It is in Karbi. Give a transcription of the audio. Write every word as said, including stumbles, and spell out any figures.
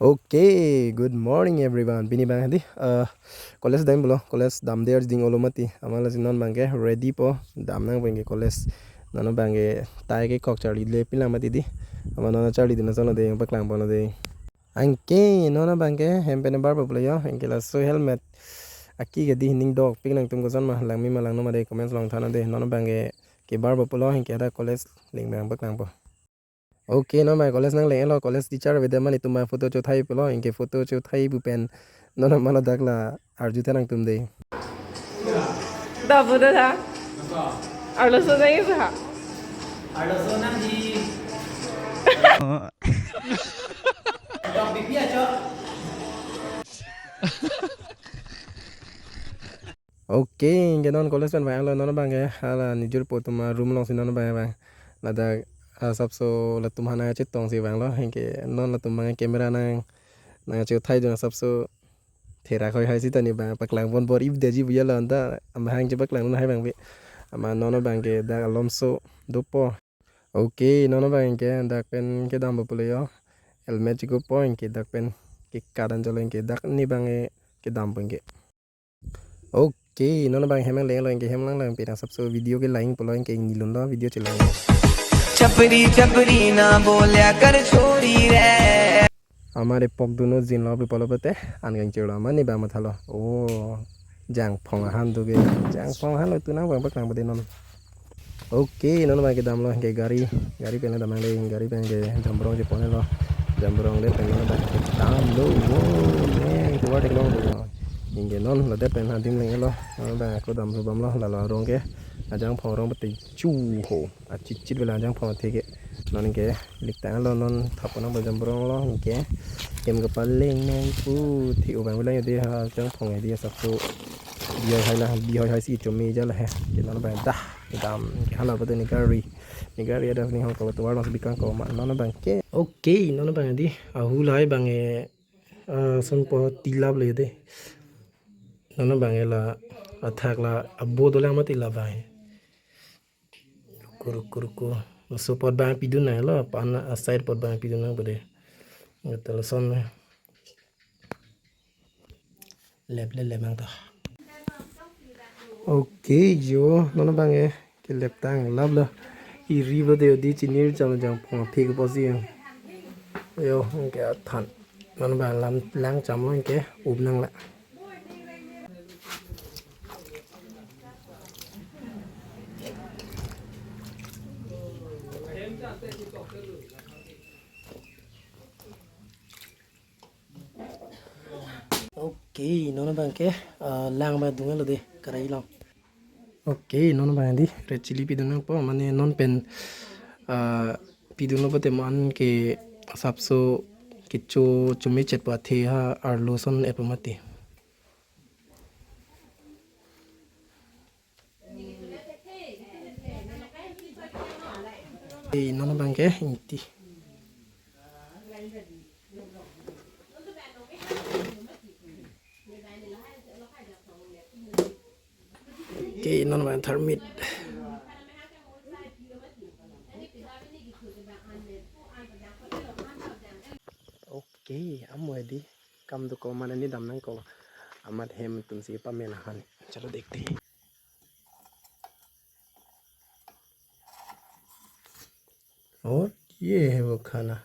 Okay, good morning everyone. Pini abang hadi, eh, college dam pulo, college damde arjuding olo mati. Amat lasi non abangke ready po, damnangpo anke college. Non abangke tai kekok charlile pinlang mati di. Amat non charlidun asonlo de, paklangponlo de. Anke non abangke hem pen barpo pulo yo, anke laso helmet aki ke di, ning dokpik nangtum, koson ma, langme ma langno ma de, comments along thannon de. Non abangke kebarpo pulo, anke hadak college link abang paklangpo. Okay, non abang college nangleng-etlo, college teacher avedet, mane itum abang photo chothai pulo, anke photo chothai pu pen non amat ladak la arjutha nangtum de. Da bu da da. Arloso da yu ha. Arloso nang di. Dok bibi acho. Okay, anke non college pen vanglo, non abangke hala nijor po atum a-room alongsi non abang vang. Ladak asapso latum aphan nangchetongsi vanglo, anke non latum abang camera nang, nangchethai dun asapso therak hoi hoi sita ni abang paklangpon bor-i detji pu ya lo, anta amahang chepaklangdun hai abang pi. Amat non abangke dak alomso dopo. Okay, non abangke dak pen kedampo pulo yo. Helmet chikupo, anke dak pen kekat an jolo, anke dak ni abangke kedampo anke. Okay, non abang hem nanglenglo, anke hem nanglang pen asapso video kelang pulo, anke ingni lunlo, video chelang. छपरी छपरी ना बोल्या कर छोरी रे। Amat epok dun-o jinlo pu pulo pute, an kangchirlo, amat ni abang mathalo. Oh, jangphong ahan do ke, jangphong ahan lo tu nang abang paklangpo de non. Okay, non abang kedamlo, anke gari, gari pen dam nangle, gari pen ke Jamborong cheponlo, Jamborong det pen non abang kedamlo, oh, ne, kevar theklong lo. Anke non ladet pen adim leng-etlo, non abang ako damso bomlo, lalo arong ke, ajangphong arong pute chu ho, achichit vela ajangphong athe ke, non anke liktanglo, non thap nangpo Jamborong along, anke hem kepaleng nangpo, thi-o abang vela yo de ha, ajangphong hedi asapso bihoi hai la, bihoi hai si chome ja la he. Ke non abang dah, kedam, ke hala pute ni gari. Ni gari ada ni hong ko tovar mas bikang ko ma non abangke. Okay, non abang di, ahu lahai abangke, eh, son po tilap le de. Non abangke la, athak la, abo dolang mati la abangke. Ruko, ruko, ruko. Laso apot abang pidun nanglo, pan aside apot abang pidun nangpo de. Ngetel son le. Lep le lep nang ta. Okay, jo, non abangke kelep tang lap lo. Iri bo de di chinir cham jangphong aphi keposi. Yo, anke athan. Non abang lam lang chamlo, anke up nang la. Okay, non abangke, ah, lang abang dunlo de, karai along. Okay, non abang di, red chilli pidun nangpo, mane non pen, ah, pidunlo pute man ke asapso kecho chomechet po athe ha arlo son-etpo mati. Eh, non abangke ingti. Okay, non abang tharmit. Okay, amo hedi kam do ko mane ni dam nangkok. Amat hem atumsi pame lahan. Chalo dekhte hain. और ये है वो खाना।